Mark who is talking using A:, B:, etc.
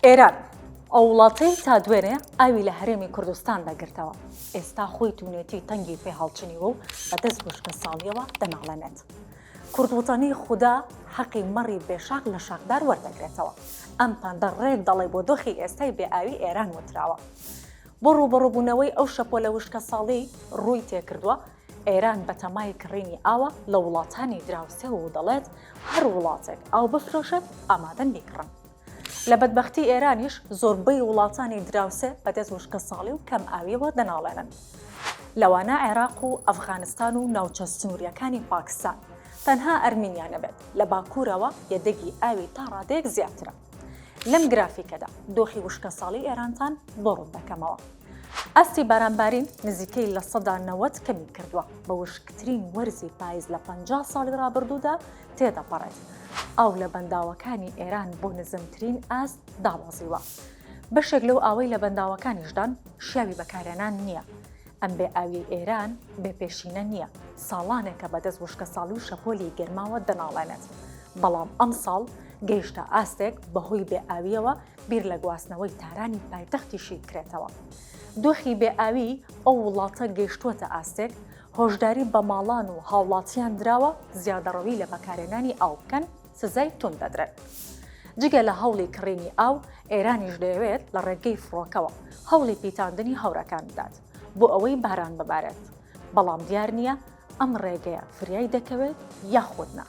A: ئێران، ئەو وڵاتەی تا دوێنێ ئاوی لە هەرێمی کوردستان دەگرتەوە، ئێستا خۆی تونێتی تەنگی پێ هەڵچنیوە و بەدەست وشکەساڵییەوە دەناڵێنێت. کوردوتەنی خودا حەقی مەڕی بێ شاخ لە شاخدار وەردەگرێتەوە. ئەم پەندە ڕێک دەڵێ بۆ دۆخی ئێستای بێ ئاوی ئێران وتراوە. بۆ ڕووبەڕووبوونەوەی ئەو شەپۆلە وشکەساڵیەی ڕووی تێکردووە، ئێران بەتەمای کڕینی ئاوە لە وڵاتانی دراوسێ و دەڵێت هەر وڵاتێک ئاو بفرۆشێت ئامادەن بیکڕن. لە بەدبەختی ئێرانیش زۆربەی وڵاتانی دراوسێ بەدەست وشکەساڵی و کەم ئاویەوە دەناڵێنن. لەوانە عێراق و ئەفغانستان و ناوچە سنووریەکانی پاکستان. تەنها ئەرمینیا نەبێت لە باکوورەوە یەدەگی ئاوی تا ڕادەیەک زیاترە. لەم گرافیکەدا دۆخی وشکەساڵی ئێرانتان بۆ ڕوون دەکەمەوە. ئاستی بارانبارین نزیکەی 90% کەمی کردووە، بە وشکترین وەرزی پایز لە 50 ساڵی ڕابردوودا تێدەپەڕێت. ئاو لە بەنداوەکانی ئێران بۆ نزمترین ئاست دابەزیوە. بەشێک لەو ئاوەی لە بەنداوەکانیشدان شیاوی بەکارهێنان نییە. ئەم بێ ئاویەی ئێران بێ پێشینە نییە، ساڵانێکە بەدەست وشکەساڵی و شەپۆلی گەرماوە دەناڵێنێت. بەڵام ئەمساڵ گەیشتە ئاستێک بەهۆی بێ ئاوییەوە بیر لە گواستنەوەی تارانی پایتەختیشی بکرێتەوە. دۆخی بێ ئاوی ئەو وڵاتە گەیشتووەتە ئاستێک هۆشداری بە ماڵان و هاوڵاتیان دراوە زیادەڕەوی لە بەکارهێنانی ئاو بکەن سزای توند دەدرێن. جگە لە هەوڵی کڕینی ئاو، ئێرانیش دەیەوێت لە ڕێگەی فڕۆکەوە هەوڵی پیتاندنی هەورەکان بدات بۆ ئەوەی باران ببارێت، بەڵام دیار نییە ئەم ڕێگەیە فریای دەکەوێت یاخود نا.